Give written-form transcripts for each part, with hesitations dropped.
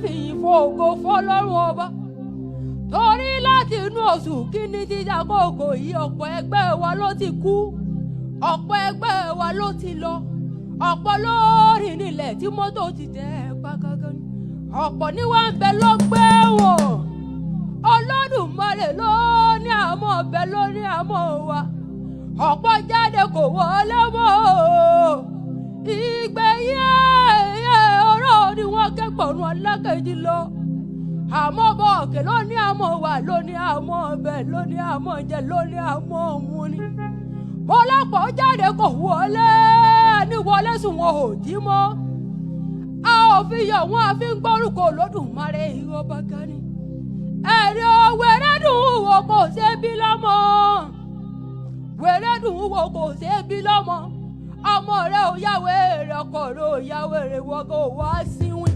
Fìyìn fògo fọlọ́run ọba, torí láti inú oṣù kínní títí àkókò yìí, ọ̀pọ̀ ẹgbẹ́ wa ló ti kú, ọ̀pọ̀ ẹgbẹ́ wa ló ti lọ, ọ̀pọ̀ lórí nílẹ̀ tí mọ́tò ti tẹ̀ ẹ́ pa gangan ni, ọ̀pọ̀ ní wọ́n ń bẹ lọ́gbẹ́ wọn. Olódùmarè ló ní àmọ́ ọbẹ̀, ló ní àmọ́ wa. Ọ̀pọ̀ jáde kò wọlé mọ́. Ìgbẹ̀yìn ọ̀rọ̀ ni wọ́n kẹ́gbọ̀rún alákejì lọ. Àmọ́ bọ̀ òkè ló ní àmọ́ wà, ló ní àmọ́ ọbẹ̀, ló ní àmọ́ jẹ, ló ní àmọ́ mu ni. Mo lọ́pọ̀ jáde kò wọlé ní wọlé sùn, wọn ò jí mọ́. A ò fi yọ̀ wọ́n, a fi ń gbórúkọ Olódùmarè ìrọ̀bà kan ni. Ẹ̀rí o, wẹ̀rẹ̀ dùn wò kò ṣe bí lọ́mọ, wẹ̀rẹ̀ dùn wò kò ṣe bí lọ́mọ. Ọmọ rẹ ò yá wèrè, ọkọ rẹ ò yá wèrè, wọ́gọ̀ wá síwìn.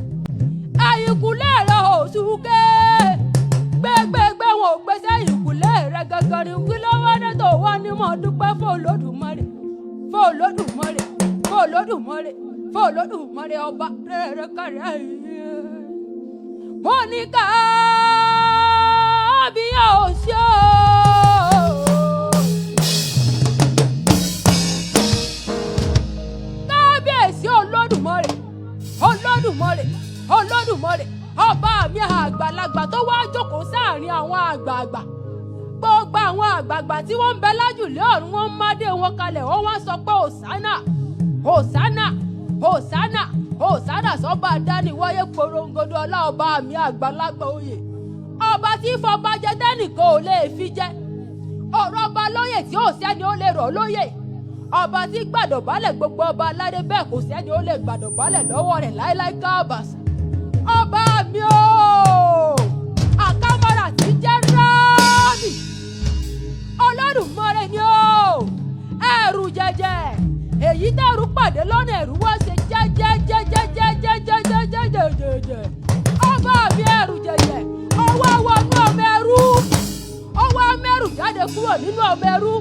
Ẹ̀yìnkùlé rẹ ò súnké gbẹgbẹgbẹ, wọn ò gbèsè ẹ̀yìnkùlé rẹ gangan ni. Kí ló wá dé tó wá ní mọ̀ dúpẹ́ fún Olódùmarè, fún Olódùmarè, fún Olódùmarè, fún Olódùmarè ọba rere kẹrẹ? Mo ní kábíyèsí o. Kábíyèsí Olódùmarè, Olódùmarè, Olódùmarè, ọba mi àgbàlagbà tó wá jókòó sáàrin àwọn àgbààgbà. Gbogbo àwọn àgbààgbà tí wọ́n ń bẹ lájùlé ọ̀run, wọ́n ń mádé wọn kalẹ̀, wọ́n wá sọ pé Hòsánà, Hòsánà, Hòsánà, Hòsánà sọ́ba dáníwáyé porongodo ọlá, ọba mi àgbàlagbà oyè, ọba tí fọba jẹ tẹ́nìkan ò lè fi jẹ, ọ̀rọ̀ ọba lóyè tí ò sẹ́ni ó lè rọ̀ lóyè, ọba tí gbàdọ̀bálẹ̀ gbogbo ọba aládé, bẹ́ẹ̀ kò sẹ́ni ó lè gbàdọ̀bálẹ̀ lọ́wọ́ rẹ̀ láéláé. Káàbàṣà ọba mi o, àkàmọ́ra tí jẹ́ ráàmì, Olódùmarè ni o, ẹ̀rù jẹjẹ èyí tẹ̀rù pàdé lọ́nà, ẹ̀rù wá ṣe jẹ́jẹ́jẹ́jẹ́jẹ́jẹ́jẹ́jẹ́jẹ́jẹ́. Ọba mi ẹ̀rù jẹjẹ, ọwọ́ wọnú ọmọ ẹrú, ọwọ́ mẹ́rù jáde kúrò nínú ọmọ ẹrú,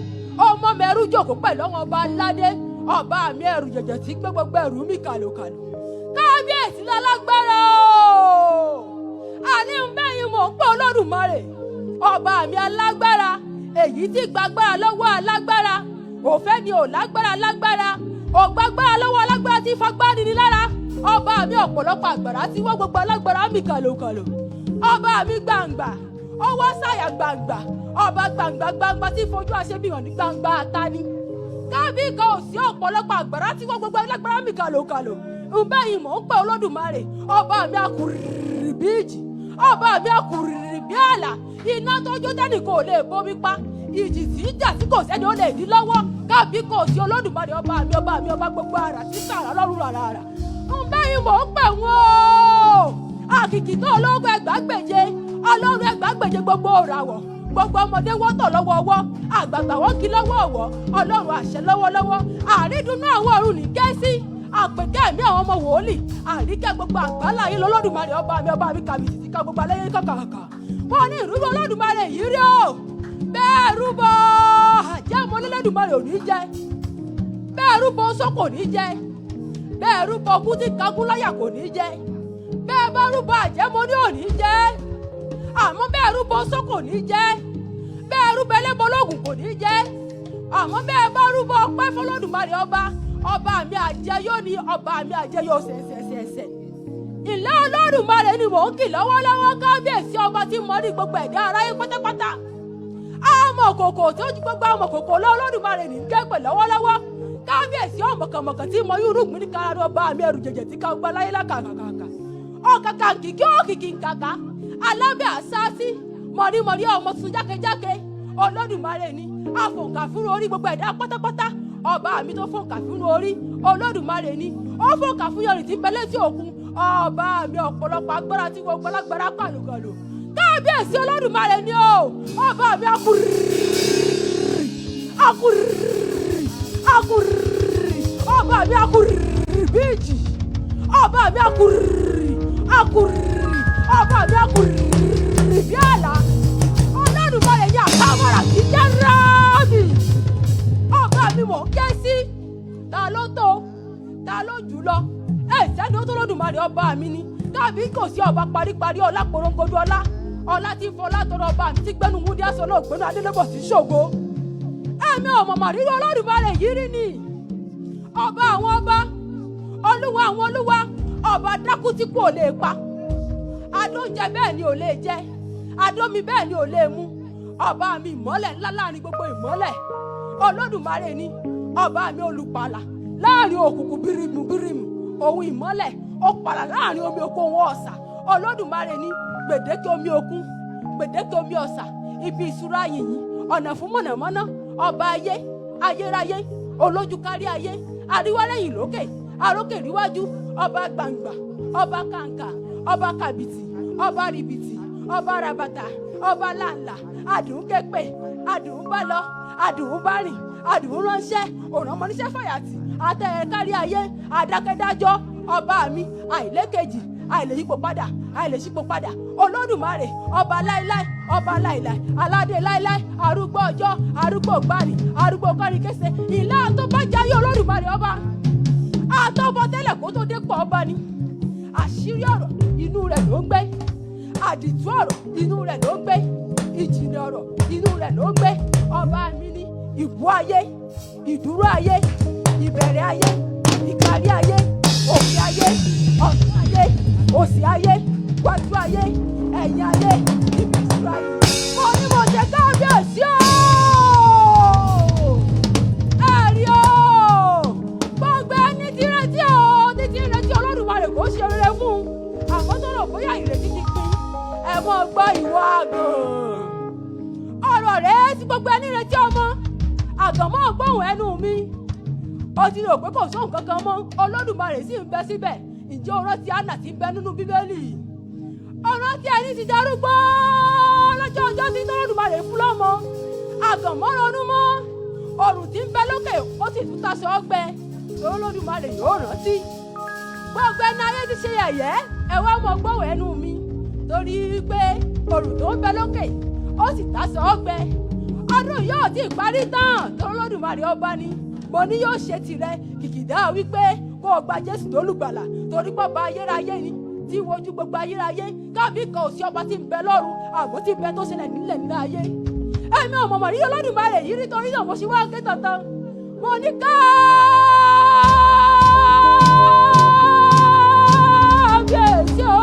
ọmọ mẹ́rú jókòó pẹ̀lú ọmọ ọba aládé. Ọba mi ẹ̀rù jẹjẹ tí gbé gbogbo ẹrù mi kàlòkàlò. Kábíyèsí lálágbára o, àní bẹ́yìn mò ń pọ̀ Olódùmarè, ọba mi alágbára, èyí tí gbàgbára lọ́wọ́ alágbára, òfẹ́ ni ò lágbára lágbára, ò gbàgbára lọ́wọ́ alágbára tí fagbáni ni lára. Ọba mi ọ̀pọ̀lọpọ̀ àgbàrá tí wọ́n gbogbo alágbára mi kàlòkàlò. Ọba mi gbàǹgbà, ọwọ́ sàyà gbàǹgbà, ọba gbàǹgbà gbàǹgbà tí fojú àṣebíhàn ní gbàǹgbà àtàní. Kábíkà ò sí, ọ̀pọ̀lọpọ̀ àgbàrá tí wọ́n gbogbo alágbára mi kàlòkàlò. Ǹbẹ́ yìí mò ń pẹ́ Olódùmarè, ọba mi akùrìrì bí ìjì, ọba mi akùrìrì bí àlà, iná tó jó tẹ́nì kò lè bomi pa, ìjì tí ń jà tí kò sẹ́ni ó lè dí lọ́wọ́. Kábí kò sí Olódùmarè, ọba mi, ọba mi, ọba gbogbo àrà tí sàrà lọ́rùn ràrà rà. Ǹbẹ́ yìí mò ń pè wọ́n o, àkìkì tó ológun ẹgbàágbèje, ọlọ́run ẹgbàágbèje, gbogbo òràwọ̀, gbogbo ọmọdé wọ́tọ̀ lọ́wọ́ ọwọ́, àgbààgbà wọ́n kí lọ́wọ́ ọ̀wọ́, ọlọ́run àṣẹ lọ́wọ́lọ́wọ́, àrídùnnú àwọn ọ̀run ní kẹ́sí, àpèkẹ́ ẹ̀mí àwọn ọmọ wòlíì, àríkẹ́ gbogbo àgbálá yìí lọ́lọ́dùmarè, ọba mi, ọba mi kàbìtì tí ká gbogbo aláyé kàkàkà. Wọ́n ní ìrúbọ Olódùmarè yìí rí o, bẹ́ẹ̀ rúbọ àjẹmọ́ Olódùmarè ò ní jẹ, bẹ́ẹ̀ rúbọ oṣó kò ní jẹ, bẹ́ẹ̀ rúbọ kú tí kankú láyà kò ní jẹ, bẹ́ẹ̀ bá rúbọ àjẹmọ́ ní ò ní jẹ, àmọ́ bẹ́ẹ̀ rúbọ oṣó kò ní jẹ, bẹ́ẹ̀ rúbọ ẹlẹ́bọlóògùn kò ní jẹ, àmọ́ bẹ́ẹ̀ bá rúbọ ọpẹ́ fọlọ́dùmarè ọba, ọba mi àjẹyó ni, ọba mi àjẹyó ṣẹ̀ṣẹ̀ṣẹ̀ṣẹ̀. Ìlà Olódùmarè ni mò ń kì lọ́wọ́lọ́wọ́. Kábíyèsí ọba tí mo rí gbogbo ẹ̀dá aráyé pátápátá, amọ̀kòkò tó ju gbogbo amọ̀kòkò lọ, Olódùmarè ní kẹ́pẹ̀ lọ́wọ́lọ́wọ́. Kábíyèsí ọmọkànmọ̀kàn tí mo yúrùgbìn ní kararọ, ọba mi ẹrù jẹjẹ tí ká gbọ́ láyé lákàkàkà, ọ̀kàkà kìkì òkìkì nkàkà, alábẹ́ àsáàsì, mọ̀rímọ̀rí ọmọ tuntun jákejáke, Olódùmarè ni àfòǹkà fún orí gbogbo ẹ̀dá pátápátá. Ọba mi tó fòǹkà fún orí, Olódùmarè ni ó fòǹkà fún yọrì tí ń bẹ létí òkun. Ọba mi ọ̀pọ̀lọpọ̀ agbára tí gbogbo alágbára kàlùkàlù. Kábíyèsí Olódùmarè ni o, ọba mi akúrìrì akúrìrì akúrìrì, ọba mi akúrìrì bíjì, ọba mi akúrìrì akúrìrì, ọba mi akúrìrì bí àlà. Olódùmarè ní àkàmọ́ra kì í jẹ́ ráàmì, ọba mi mò ń ké sí. Ta ló tó, ta ló jù lọ? Ẹ sẹ́ni ó tó Olódùmarè ọba mi ni. Kábí kò sí ọba paríparí ọlá porongodo ọlá ọlá tí ń fọlá tọrọ ọba mi tí gbẹnu wúndí aṣọ náà gbẹnu adélébọ̀ sí ṣògo. Ẹ̀mí ọ̀mọ̀mọ̀ rírọ Olódùmarè yìí rí ni ọba àwọn ọba, olúwa àwọn olúwa, ọba dákú tí kò lè pa. Adóúnjẹ bẹ́ẹ̀ ni ò lè jẹ, adómi bẹ́ẹ̀ ni ò lè mu. Ọba mi ìmọ́lẹ̀ ńlá láàrin gbogbo ìmọ́lẹ̀, Olódùmarè ni ọba mi olùpàlà láàrin òkùnkùn bírímù bírímù, òun ìmọ́lẹ̀ ó pàlà láàrin omi òkun òun ọ̀sà. Olódùmarè ni gbèdéke omi òkun, gbèdéke omi ọ̀sà, ibi ìṣúra yìnyín, ọ̀nà fún mọ̀nàmọ́ná, ọba ayé ayérayé, olójú kárí ayé, àríwálẹ́yìn lókè, arókè ríwájú, ọba gbàǹgbà, ọba kàǹkà, ọba kàbìtì, ọba rìbìtì, ọba rabata, ọba làǹlà, adùn képe, adùn bá lọ, adùn bá rìn, adùn ránṣẹ́, òrànmọ́níṣẹ́ fàyàtì, àtẹ̀yẹ kárí ayé, àdákẹ́dájọ́, ọba mi àìlékejì, àìlèyípo padà, àìlèṣípò padà, Olódùmarè ọba láíláí, ọba láíláí, aládé láíláí, arúgbó ọjọ́, arúgbó gbani, arúgbó kọ́rin kése, ìlà tó bá jayé Olódùmarè ọba àtọ́bọ tẹ́lẹ̀ kó tó dépò ọba ni. Àṣírí ọ̀rọ̀ inú rẹ̀ ló ń gbé, àdìtú ọ̀rọ̀ inú rẹ̀ ló ń gbé, ìjìnlẹ̀ ọ̀rọ̀ inú rẹ̀ ló ń gbé. Ọba mi ní ìbú ayé, ìdúró ayé, ìbẹ̀rẹ̀ ayé, ìparí ayé, òkè ayé, ọ̀tún ayé, òsì ayé, wájú ayé, ẹ̀yìn ayé, ibi ìṣúra ayé. Mo ní mo ṣe kábíyèsí o, ẹ̀rí o, gbogbo ẹni tí retí o, títí retí Olódùmarè kò ṣe rere fún un, àmọ́ tó rò bóyá ìrètí ti pin, ẹ mọ́ gbọ́ ìwọ àgàn. Ọ̀rọ̀ rẹ̀ tí gbogbo ẹni retí ọmọ àgàn mọ́ gbóhùn ẹnu mi. Ó ti rò pé kò sóhun kankan mọ́, Olódùmarè sì ń bẹ síbẹ̀. Ǹjẹ́ o rántí Hánà tí ń bẹ nínú Bíbélì? O rántí ẹni tí darúgbó lọ́jọ́ ọjọ́ tí Olódùmarè fún lọ́mọ? Àgàn mọ́ ronú mọ́, òrùn tí ń bẹ lókè ó sì tún taṣọ ọgbẹ, Olódùmarè yóò rántí. Gbogbo ẹni ayé ti ṣe yẹ̀yẹ́, ẹ wá mọ gbóhùn ẹnu mi, torí pé òrùn tó ń bẹ lókè ó sì taṣọ ọgbẹ. Ọdún yóò ti parí tán, torí Olódùmarè ọba ni. Mo ní yóò ṣe tirẹ̀, kìkìdá wípé kó o gba Jésù lólùgbàlà, torí pé ọba ayérayé ni tí wojú gbogbo ayérayé. Kábí kan ò sí ọba tí ń bẹ lọ́run àmọ́ tí ń bẹ tó ṣẹlẹ̀ nílẹ̀ nínú ayé. Èmi ò mọ̀mọ̀ rí Olódùmarè yìí, nítorí náà mo ṣe wá ké tantan. Mo ní kábíyèsí o.